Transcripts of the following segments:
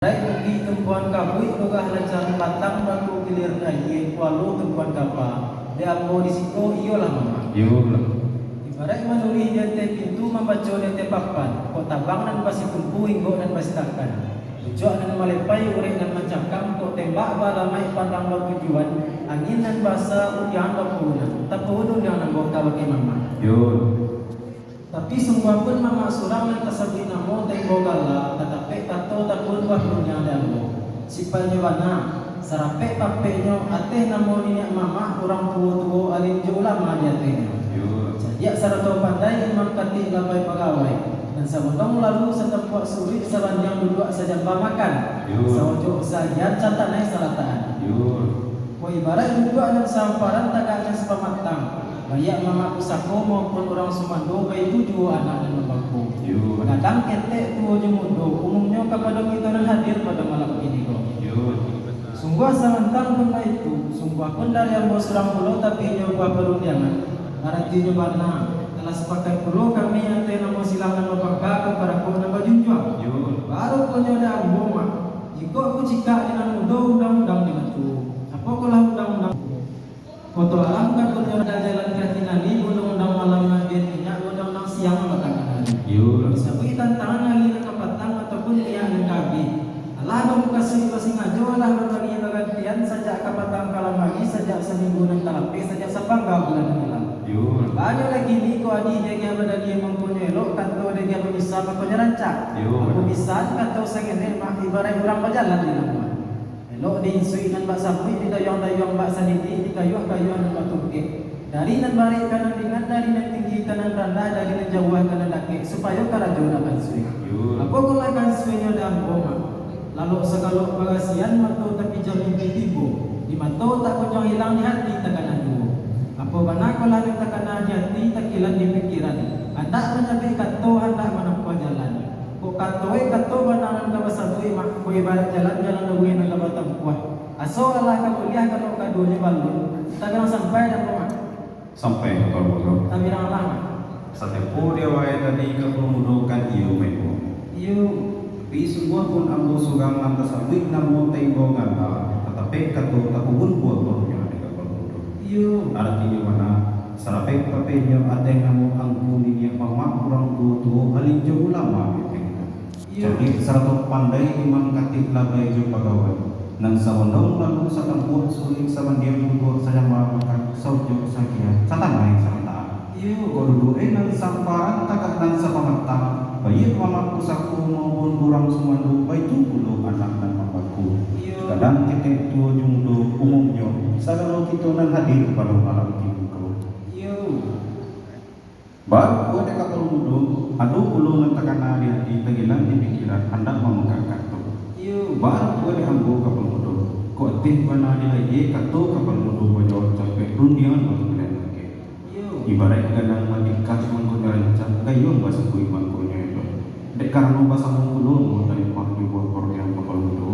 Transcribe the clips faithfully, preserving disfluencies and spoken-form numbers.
Ibaraik bukik tumpuan kabuik, lurah lancaran batang, batu gilir aia, kualo tumpuan kapa. Dek ambo di siko iyolah mamak. Iyolah. Ibaraik manulis di ateh pintu, mambaco di ateh papan, kok tabang nan basitumpu, inggok nan basitakan, pucuak nan malepai, urek nan mancakam, kok tembak baramaik, pandang batujuan, angin nan basa, ujan bapunan, tapuhun undiang nan bongka bakeh mamak. Yo. Tapi sungguah pun mamak surang nan tasabuik namo, taimbau gala, tatapek kato tapuhun buah rundiang dek ambo. Sipaiknyo bana, sarapek-papeknyo ateh namo niniak mamak, urang tuo-tuo, alim jo ulama di atehnyo. Yo. Cadiak sarato pandai, imam katik labai pagawai, nan sabondong lalu satampuak suruik, sabandiang duduak sajamba makan, yo, saojok sagian satanai salatakan. Yo. Kok ibaraik duduak nan sahamparan, tagak nan sapamatang, baiak mamak pusako maupun urang sumando, baitu juo anak nan mambangko. Yo. Gadang ketek tuo jo mudo, umumnyo kapado kito nan hadir pado malam kini ko. Yo. Sungguah samantang pun baitu, sungguah pun dari ambo surang pulo, tapi inyo buah parundiangan, aratinyo bana, alah sapakaik pulo kami ateh namo silang nan bapangka, ka parako nan bajunjuang. Yo. Baru punyo dek ambo, Mak, jikok kucikak di nan mudo, undang-undang di nan tuo. Apokolah undang-undang? Koto alam kan punyo jalan ka tinali, undang-undang malam nan den minyak, undang-undang siang batang ari. Yo. Disabuik tantangan ari nan kapatang, ataupun minyak nan ka abih. Alah bamukasuik basingajo, alah babagi bagantian, sajak kapatang ka lamari, sajak saminggu nan talapeh, sajak sapangga bulan nan ilang. Yo. Banyak lagi ni ko adi dek badali mangkonyo elok, kato dek bamisa mangkonyo rancak. Yo. Bamisa kato sangenek, Mak, ibaraik urang bajalan di lamuah. Elok di insuik nan bak sabuik, di dayuang-dayuang bak sadidih, di kayuah-kayuah nan bak tungkek. Dari nan barek ka nan ringan, dari nan tinggi ka nan randah, dari nan jauah ka nan dakek, supayo karajo nan bansuik. Yo. Apokolah kansuinyo dek ambo, Mak? Lalok sagalok barasian, mato tapijam mimpi tibo, di mato tak kunjuang ilang, di hati takana juo. Apo bana kolah nan takana di hati, takilan di pikiran, handak manyabik kato, handak manampuah jalan. Kok kato e kato bana nan ka basabuik, Mak, kok ibaraik jalan, jalan luruih nan ka batampuah. Aso alah ka buliah, kalau kaduonyo balun, tabilang sampai dek ambo, Mak? Sampai, Kapalo Mudo. Tabilang alah, Mak. Satempo di awai tadi Kapalo Mudo kan iyo maimbau. Iyo. Tapi sungguah pun ambo surang nan tasabuik namo taimbau gala, tatapek kato tapuhun buah rundiang dek Kapalo Mudo. Iyo. Aratinyo bana, sarapek-papehnyo ateh namo angku niniak mamak, urang tuo-tuo, alim jo ulama di ateh kito. Iyo. Cadiak sarato pandai, imam katik labai jo pagawai, nan sabondong lalu satampuak suruik, sabandiang duduak, sajamba makan, saojok sagian satanai salatakan. Iyo. Kok duduak e nan sahamparan, tagak nan sapamatang, baiak mamak pusako maupun urang sumando, baitu pulo anak nan mambangko. Iyo. Gadang ketek tuo jo mudo, umumnyo sagalo kito nan hadir pado malam kini ko. Iyo. Baru pulo dek Kapalo Mudo, ado pulo nan takana di ati, tagilan di pikiran, handak mamangkak kato. Iyo. Baru pulo dek ambo Kapalo Mudo, kok ateh bana di layie kato Kapalo Mudo bajawab capek, rundiang baru paliang lakeh. Iyo. Ibaraik gadang batingkah mangkonyo rancak, gayuang basabuik mangkonyo elok. Dek karano basamo pulo ambo tarimo di buah rundiang Kapalo Mudo,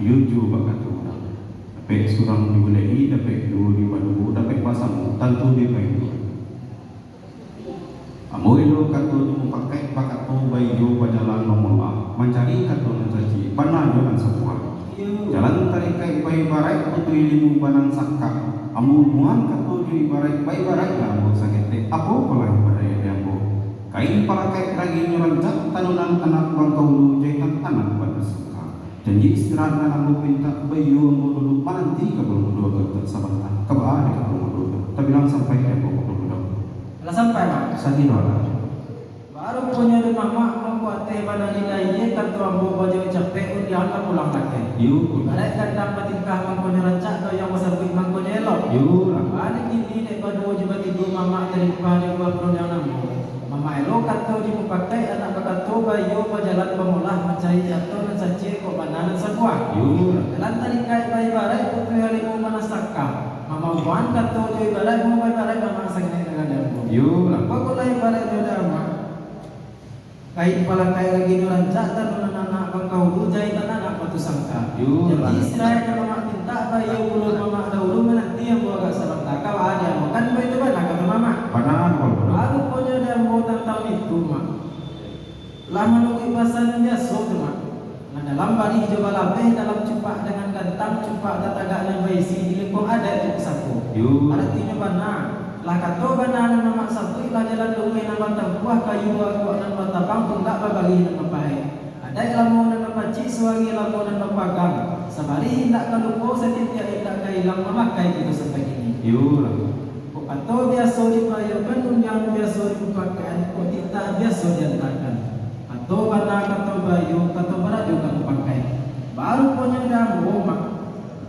iyo juo bak kato urang, dapek surang dibulehi, dapek duo dibaduo, dapek basamo tantu dipainduan. Ambo elok kato tu mupakaik bakato baiyo bajalan mamolah, mancari kato nan caciak, bana jo nan sabuah. Iyo. Jalan tarikaik baibaraik putui limu banan sakak, ambo umuan kato jo ibaraik, baibaraiklah ambo saketek, apo ko lah ibaraik di ambo. Kain palakaik raginyo rancak, tanunan anak bangkau ulu, jahitan anak banan sakak. Janji istirahat nan ambo pintak, baiyo ambo dulu mananti Kapalo Mudo agak sabanta. Ka baa dek Kapalo Mudo tu? Tabilang sampai dek ambo Kapalo Mudo? Lah sampai, Mak. Sagiro lah. Baru punyo dek mamak, mangko ateh bana di layie, kato ambo bajawab capek, rundiang ka pulang lakeh. Iyo. Ibaraik gadang batingkah mangkonyo rancak, gayuang basabuik mangkonyo elok. Iyo lah. Bana kini dek baduo jo batigo, mamak talimpah di buah rundiang ambo. Mamak elok kato jo mupakaik, anak bakato baiyo, bajalan bamolah, mancari kato nan caciak, kok bana nan sabuah. Iyo. Jalan tarikaik baibaraik putui limu banan sakak. Mamak umuan kato jo ibaraik, ambo baibaraik, mamak saketek nan gadang. Iyo lah. Apo ko lah ibaraik jo dek mamak? Kain palakaik raginyo rancak, tanunan anak bangkau ulu, jahitan anak banan sakak. Iyo. Jadi lah. Istirahat nan mamak pintak, baiyo pulo mamak dahulu, mananti ambo agak sabanta. Ka baa dek ambo? Kan baitu bana kato mamak. Bana, Kapalo Mudo. Baru punyo dek ambo tantang itu, Mak. Lah manunggu pasan biaso tu, Mak. Dalam barih jo balabeh, dalam cupak dangan gantang, cupak tatagak nan baisi di lingkuang adaik jo pusako. Yo. Aratinyo bana, lah kato bana nan mamak sabuik, lah jalan luruih nan batampuah, kayu akuak nan batabang, tunggak babarih nan bapaek. Adaik lamo nan bapacik, suwari lamo nan bapagang, sabarih indak ka lupo, satitiak indak ka ilang, mamakai kito sampai kini. Iyolah. Kok kato biaso dipayokan, undiang biaso dipakaian, kok titah biaso diantakan. Kato bana, kato bayo, kato barajo, kato pakai. Baruponyo dek ambo, Mak.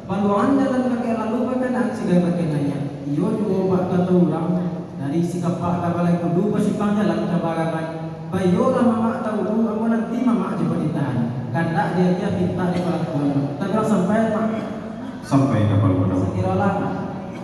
Baluangan jalan bakeh lalu, bakanaan sigai bakeh naiak. Iyo juo bak kato urang, dari Sikapak ka Balai Kudu, basimpang jalan ka Barangan. Baiyolah mamak dahulu, ambo nanti mamak jo panitahan. Kandak diagiah pintak dipalakuan. Tabilang sampai, Mak? Sampai, Kapalo Mudo. Sakirolah, Mak.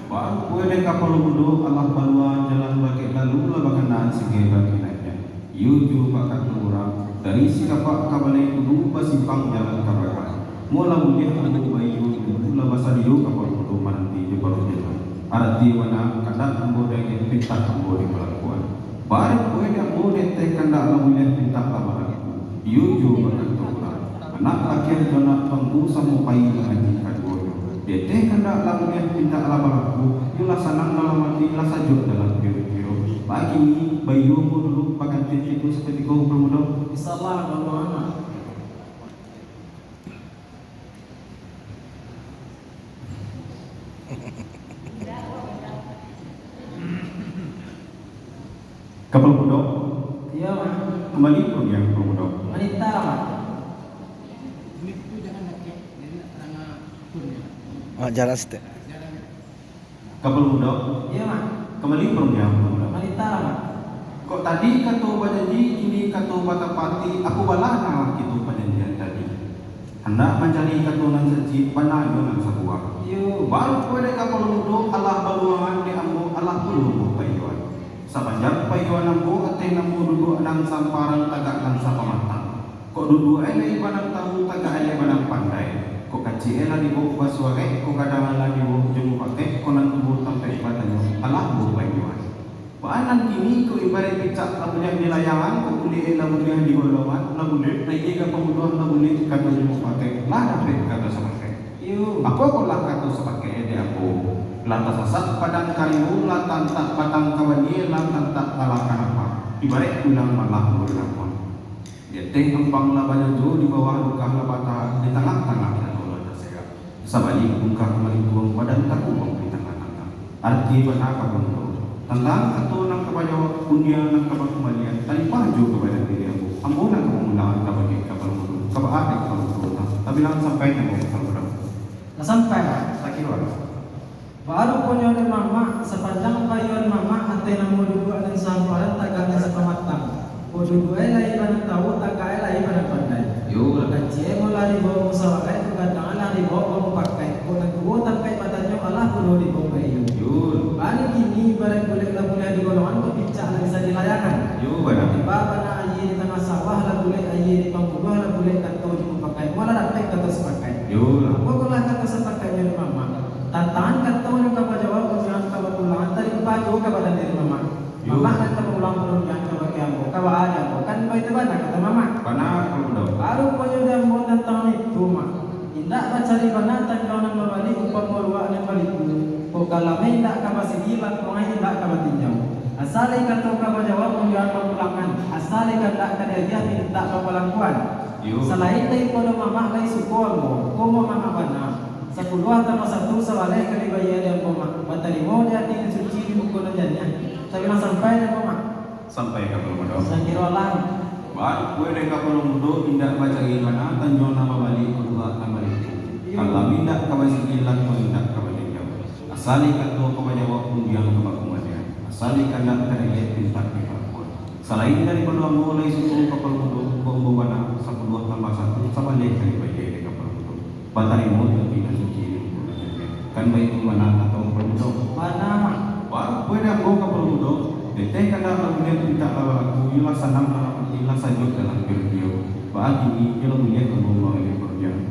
Barupo dek Kapalo Mudo, alah baluangan jalan bakeh lalu, lah bakanaan sigai bakeh naiak. Iyo juo bak kato urang, dari Sikapak ka Balai Kudu, basimpang jalan ka Barangan. Mok lah buliah ambo baiyo dulu, lah basadiyo Kapalo Mudo mananti jo parundiangan. Arati bana, kandak ambo diagiah, pintak ambo dipalakuan. Barupo dek ambo, dek teh kandak lah buliah, pintak lah balaku. Iyo juo bak kato urang, anak laki jo anak tuangku samo pai mangaji kaduonyo. Dek teh kandak lah buliah, pintak lah balaku, iyo lah sanang dalam ati, lah sajuak dalam pikiran. Bak kini, baiyo ambo dulu, baganti tibo sakutiko, Kapalo Mudo. Insyaallah, Kapalo Mudo. Kapalo Mudo. Iyo, Mak. Kumbali parundiangan, Kapalo Mudo. Manitahlah, Mak. Ah, jalan sitek. Kapalo Mudo. Iyo, Mak. Kumbali parundiangan, Kapalo Mudo. Manitahlah, Mak. Kok tadi kato bajanji, kini kato batapati, apo bana nan kito pajanjian tadi? Handak mancari kato nan saciek, bana jo nan sabuah. Iyo. Barupo dek Kapalo Mudo, alah baluangan dek ambo, alah pulo ambo paiyoan. Sapanjang paiyoan ambo, ateh ambo duduak nan samparan, tagak nan sapamatang. Kok duduak e lai ba nan tahu, tagak e lai ba nan pandai. Kok kaciak e lah dibao basuarek, kok gadang e lah dibao jo mupakaik, kok nan tuo tampek batanyo, alah ambo paiyoan. Baa nan kini ko ibaraik picak lah buliah di layangan, kok buliah e lah buliah di golongan, lah buliah aia ka pamuduah, lah buliah kato jo mupakaik, lah dapek kato sapakaik. Iyo. Apo ko lah kato sapakaik e dek ambo? Lah tasasak padang ka riwo, lah tantak batang ka bania, lah tantak talah ka napa. Ibaraik pulang malah ambo di lamuang. Di ateh ampang lah banyo jo, di bawah lukah lah patah, di tangah-tangah danau lah taserak. Sabaliak bungkah malintuang, badan takuang di tangah-tangah. Arati bana Kapalo Mudo. Tantang kato nan ka bajawab, undiang nan ka bakumbalian, talimpah jo ka badan diri ambo. Ambo nan ka pamulangan ka bakeh Kapalo Mudo, ka baa dek Kapalo Mudo, tabilang sampai namo Kapalo Mudo? Lah sampai, Mak. Sakiro. Baruponyo dek mamak, sapanjang paiyoan mamak, ateh ambo duduak nan samparan, tagak nan sapamatang. Kok duduak e lai ba nan tahu, tagak e lai ba nan pandai. Yo. Kok kaciak e lah dibao basuarek, kok gadang e lah dibao bamupakaik, kok nan tuo tampek batanyo, alah pulo dibao baiyo. Yo. Baa nan kini, ibaraik bulek lah buliah di golongan, kok picak lah bisa di layangan. Yo, bana. Tibo bana aia di tangah sawah, lah bulek aia di pamuduah, lah bulek kato jo mupakaik, mok lah dapek kato sapakaik. Yo. Apo ko lah kato sapakaiknyo dek mamak? Tantangan kato nan ka bajawab, undiang ka bapulangan, talimpah juo ka badan diri mamak. Yo. Mamak nan ka maulang parundiangan ka bakeh ambo, ka baa dek ambo, kan baitu bana kato mamak. Bana, Kapalo Mudo. Baruponyo dek ambo tantang itu, Mak. Indak bacari bana tanjuang nan babalik, umpamo ruak nan baliku. Kok ka lameh indak ka basigi, langkuang e indak ka batinjau. Asa lai kato ka bajawab, undiang bapulangan. Asa lai kandak ka diagiah, pintak bapalakuan. Yo. Salain daripado mamak lai suko ambo, ko mamak bana. Sapuluah tambah satu sabaleh kali bayia dek ambo, Mak. Batarimo di ati nan suci, di muko nan janiah. Tabilang sampai dek ambo, Mak? Sampai Kapalo Mudo. Sakiro lah. Barupo dek Kapalo Mudo, indak bacari bana tanjuang nan babalik, kok ruak nan baliku. Iyo. Ka lameh indak ka basigi, langkuang indak ka batinjau. Asa lai kato ka bajawab, undiang ka bakumbalian. Asa lai kandak ka diagiah, pintak bapalakuan. Salain daripado ambo lai suko Kapalo Mudo, kok ambo bana, sapuluah tambah satu sabaleh kali bayia dek Kapalo Mudo. Batarimo jo ati nan suci, di muko nan janiah. Kan baitu bana kato Kapalo Mudo. Bana, Mak. Barupo dek ambo Kapalo Mudo, di ateh kandak lah buliah, pintak lah balaku, iyo lah sanang dalam ati, lah sajuak dalam pikiran. Baa kini, iyo lah buliah ambo mangawili parundiangan.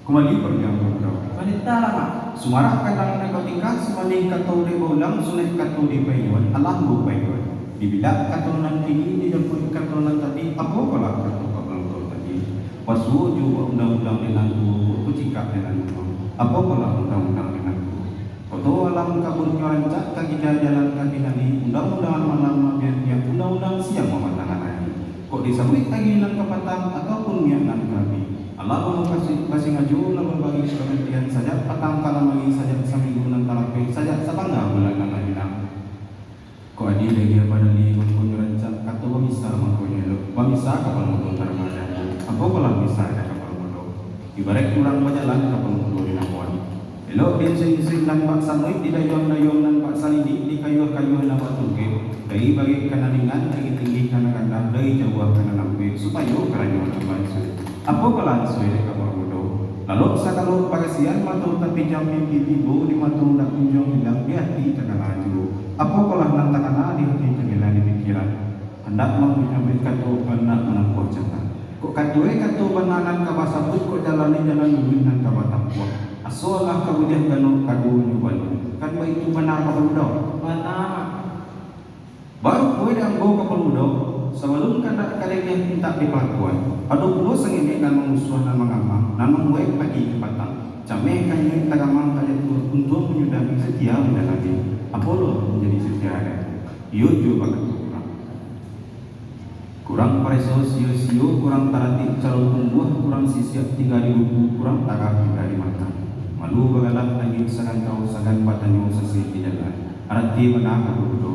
Kumbali parundiangan Kapalo Mudo. Manitahlah, Mak. Sumarak kandang dek batingkah, sumanih kato dek baulang, sunek kato dek paiyoan, alah ambo paiyoan. Dibilak kato nan kini, dijampuik kato nan tadi, apo ko lah kato Kapalo Mudo tadi? Pasuo jo undang-undang di nan tuo, kucikak di nan mudo. Apokolah undang-undang di nan tuo? Koto alam kabun nyo rancak, kagida jalan kaki nani, undang-undang malam mabian-bian, undang-undang siang mamatangan ari. Kok disabuik ari nan ka patang, ataupun minyak nan ka abih? Alah, ambo kasi-, kasingajo lah babagi paratian, sajak patang ka lamari, sajak saminggu nan talapeh, sajak sapangga bulan nan lah ilang. Kok adie lai badali, mangkonyo rancak, kato bamisa mangkonyo elok, bamisa kapalo mudo tarang ado. Apokolah misa dek kapalo mudo? Ibaraik urang bajalan, kapalo mudo di labuah. Elok diinsuik-insuik nan bak samuik, didayuang-dayuang nan bak salidik, dikayuah-kayuah nan bak tungkek, dari barek ka nan ringan, dari tinggi ka nan randah, dari jauah ka nan ampek, supayo karanyo nan baisuak. Apokolah isuak dek kapalo mudo? Lalok sagalo parasian, mato tapijam mimpi tibo, di mato ndak kunjuang ilang, di ati takana juo. Apokolah nan takana di ati, tagilan di pikiran? Handak manyambuik kato, handak manampuah jalan. Kok kato e kato bana nan ka basabuik, kok jalan e jalan luruih nan ka batampuah. Asolah ka buliah ganok kaduonyo balu. Kan baitu bana kapalo mudo? Bana, Mak. Baru pulo dek ambo kapalo mudo, sabalun kandak ka diliah pintak di palakuan, ado pulo sangenek nan mangusuah, nan mangamang, nan mambuek pagi ka patang, cameh ka inuik, tagamang ka jatuah, untuang manyudahi, satia manjalani. Apolah manjadi satia dek ambo? Iyo juo bak kato urang. Kurang pareso sio-sio, kurang taratik calon tumbuah, kurang sisiak tingga di buku, kurang tarah tingga di mata. Malu bagalah angin sarantau, sagan batanyo sasek di jalan. Arati bana kapalo mudo?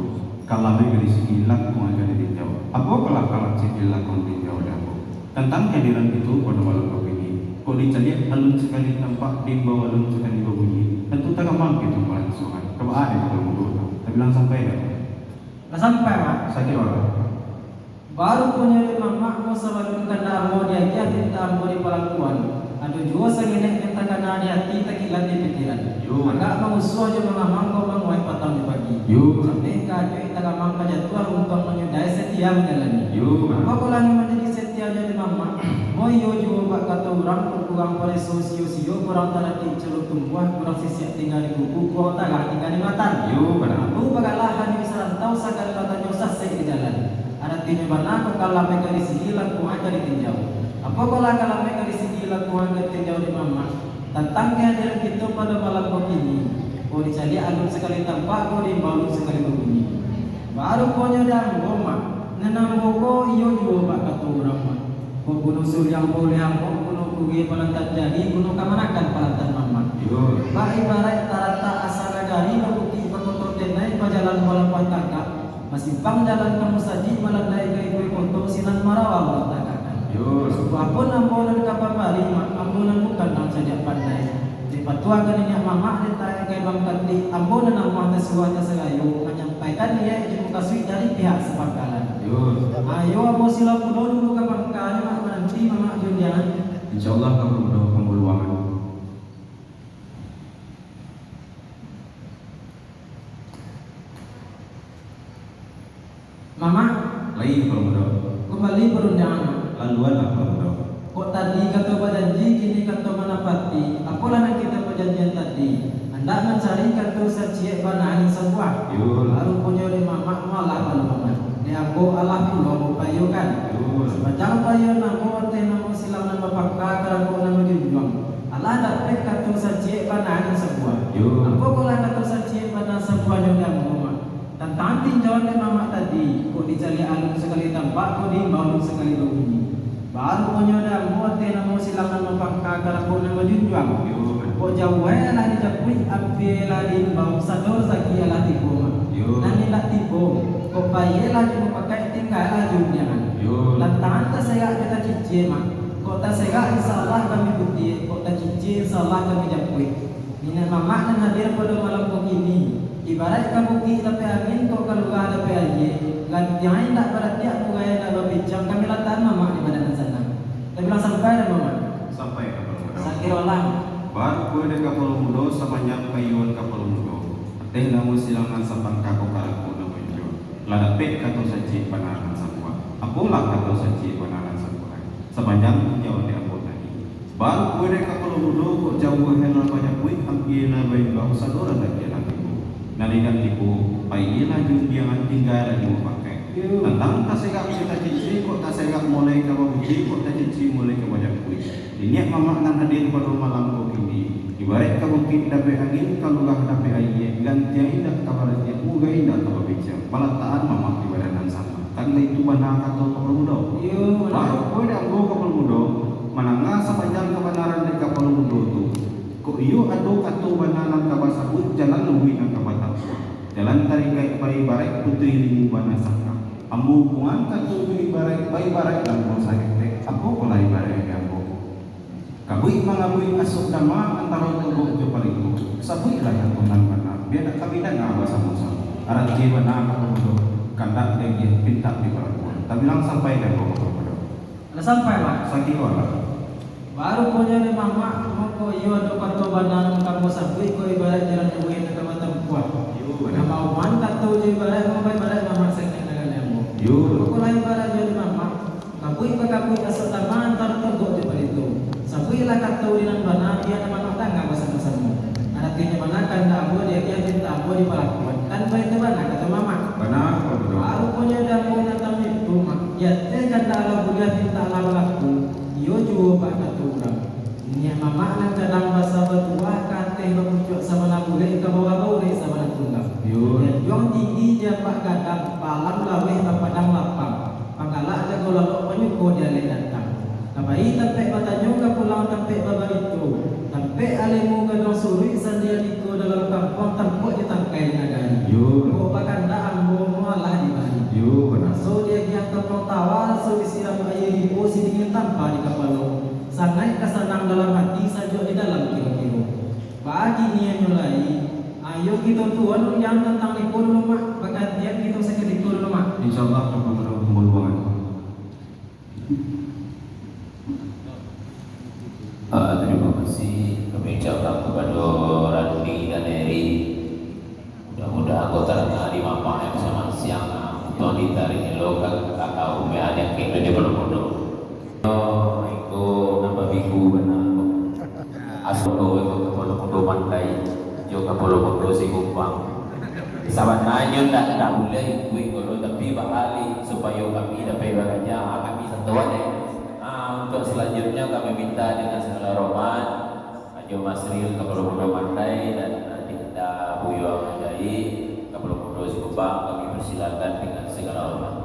Kalam e ka disigi, langkuang e ka ditinjau. Apokolah kalam sigi, langkuang tinjau dek ambo? Tantang kahadiran kito pado malam ko kini, kok dicaliak alun sakali tampak, diimbau alun sakali babunyi, tantu tagamang kito malangsuangan. Ka baa dek kapalo mudo tu? Tabilang sampai dek ambo? Lah sampai, Mak. Sakik urang. Baru punyo dek mamak ko, sabalun kandak ambo diagiah pintak ambo di palakuan, ado juo sangenek nan takana di ati, takilan di pikiran. Yo. Agak mangusuah jo mangamang ko, manguai patang jo pagi. Yo. Sampai ka acuik, tagamang ka jatuah, untuang manyudahi, satia manjalani. Yo. Apokolah nan manjadi satia jo dek mamak? Mo iyo juo bak kato urang, kurang pareso sio-sio, kurang taratik calon tumbuah, kurang sisiak tingga di buku, kurang tarah tingga di mata. Yo, bana. Malu bagalah angin sarantau, sagan batanyo sasek di jalan. Aratinyo bana, kok kalam e ka disigi, langkuang e ka ditinjau. Apokolah kalam e ka disigi, langkuang e ka ditinjau dek mamak? Tantang kahadiran kito pado malam ko kini, kok dicaliak alun sakali tampak, kok diimbau alun sakali babunyi. Baru punyo dek ambo, Mak. Nan ambo ko iyo juo bak kato urang, Mak. Kok guno suliang buliang, kok guno kurie palantan jari, guno kamanakan palantan mamak. Yo. Bak ibaraik taratak asa nagari, babukik bakoto tenai, bajalan balabuah tagak, basimpang jalan ka musajik, balandai ka ibu koto, sinan marawa urang tagakkan. Yo. Sukuah pun ambo nan ka pambari, Mak, ambo nan bukan nan sajak pandai. Dek patuah ka niniak mamak, dek taek ka imam katik, ambo nan namuah tasuah tasarayo, manyampaikan niaik jo mukasuik dari pihak sapangkalan. Yo. Ayo, ambo silang pulo dulu ka pangkanyo, Mak, mananti mamak jo undiangan. Insyaallah, kapalo mudo, ambo luangan. Mamak. Lai, kapalo mudo. Kumbali parundiangan, Mak. Laluanlah, kapalo mudo. Kok tadi kato bajanji, kini kato manapati. Apolah nan kito pajanjian tadi? Handak mancari kato saciek bana angin sabuah. Yo. Baru punyo dek mamak, malah lalu mamak. Dek ambo alah pulo ambo paiyokan. Yo. Sapanjang paiyoan ambo, ateh nan silang nan bapangka, karangkok nan bajunjuang, alah dapek kato saciek bana angin sabuah. Yo. Apokolah kato saciek bana sabuahnyo dek ambo, Mak? Tantang tinjauan dek mamak tadi, kok dicaliak alun sakali tampak, kok diimbau alun sakali babunyi. Baru punyo dek ambo, ateh nan silang nan bapangka, karangkok nan bajunjuang. Yo. Kok jauah e lah dijapuik, ampia lah diimbau, sado razaki alah tibo, Mak. Yo. Nan indak tibo, kok paiyolah jo mupakaik, tinggalah jo undiangan. Yo. Lantaran taserak jo tacicie, Mak. Kok taserak, insyaallah kami putiah, kok tacicie, insyaallah kami japuik. Niniak mamak nan hadir pado malam ko kini, ibaraik ka bukik dapek angin, kok ka lurah dapek aia, lantiang indak baratiak, murai indak bapincang, kami latakan mamak di badan nan sanang. Tabilang sampai dek mamak? Sampai, kapalo mudo. Sakiro lah. Baru pulo dek kapalo mudo, sapanjang paiyoan kapalo mudo, ateh nan silang nan sapangka, karangkok nan bajunjuang, lah dapek kato saciek bana angin sabuah. Apolah kato saciek bana angin sabuah? Sapanjang tinjauan dek ambo tadi, baru pulo dek kapalo mudo, kok jauah e lah bajapuik, ampia lah baimbau, sado razaki alah tibo. Nan indak tibo, paiyolah jo undiangan, tinggalah jo mupakaik. Tantang tasegak jo tacici, kok tasegak mulai ka babuci, kok tacici mulai ka bajapuik. Niniak mamak nan hadir pado malam ko kini, ibaraik ka bukik dapek angin, ka lurah dapek aia, gantiang indak ka baratiak, mugah indak ka babica. Palatakan mamak di badan nan sama. Kan baitu bana kato Kapalo Mudo? Iyo, bana. Baru poin dek ambo Kapalo Mudo, mandanga sapanjang kabanaran dek Kapalo Mudo tu. Kok iyo ado kato bana nan ka basabuik, jalan lubuih nan ka batampuah. Jalan taringgaik baibaraik putri rimu bana sangkak. Ambo hubungan kato jo ibaraik, baibaraik nan ambo saketek. Apo ko lah ibaraik dek ambo? Kabuik mangabuik asok dama antaro togok jo paliko. Sabuiklah kato nan bana, bia nak kami danga basamo-samo. Arati bana Kapalo Mudo, kandak diagiah pintak dipalakuan. Tabilang sampai dek ambo Kapalo Mudo? Lah sampai, Mak. Sakik wala. Baru punyo dek mamak, mako iyo ado kato bana nan ka ambo sabuik ko ibaraik jalan lubuih nan ka batampuah. Iyo, bana. Nan baubah kato jo ibaraik, mako ibaraik mamak saketek dek ambo. Iyo. Mako lah ibaraik jo dek mamak, kabuik bakabuik asok dama antaro togok jo palito. Sabuiklah kato di nan bana, bia nan mamak danga basamo-samo. Aratinyo bana kandak ambo diagiah, pintak ambo dipalakuan. Kan baitu bana kato mamak? Bana, Kapalo Mudo. Baru punyo dek ambo nan tamitu, Mak. Di ateh kandak lah buliah, pintak lah balaku. Iyo juo bak kato urang. Niniak mamak nan gadang basa batuah, ka ateh bapucuak sabana bulek, ka bawah baurek sabana tunggang. Iyo. Di anjuang tinggi, di ambak gadang, palam laweh bapadang lapang. Panggalak jago lalok, panyuko di alek datang. Ka pai tampek batanyo, ka pulang tampek babarito. Tampek alemu gaduang suruik, sandi andiko dalam kampuang, tampok jo tangkai di nagari. Yo. Kok bakandak ambo, mualah dibari. Yo, bana. Raso diagiah tolong tawa, raso disiram aia ribo, sidingin tampa di kapalo. Sangaik ka sanang dalam ati, sajuak di dalam kiro-kiro. Baginianyo lai, ayo kito tuo dulu, jan tantang niko dulu, Mak. Bagantian kito sakutiko dulu, Mak. Insyaallah, Tuhan Allah membolehkan. Ah, terima kasih kami ucapkan kepada Randi dan Eri. Mudah-mudahan kota Renang di Mampang yang bisa mansiang, ah, untuang ditarik elok ka, ka kaum yang diangkek dari Pulau Bondo. Assalamualaikum, nambah minggu bana. Aso ko, ko Kapalo Mudo Mandai, jo Kapalo Mudo Sikumbang. Sabananyo ndak, ndak buliah ikuik ko, tapi bahali supayo kami dapek baraja, ah, kami satuan, eh. Ah, untuk selanjutnya kami minta dengan segala hormat, Ajo Masril Kapalo Mudo Mandai dan Adinda Buyuang Ajaib Kapalo Mudo Sikumbang, kami persilakan dengan segala hormat.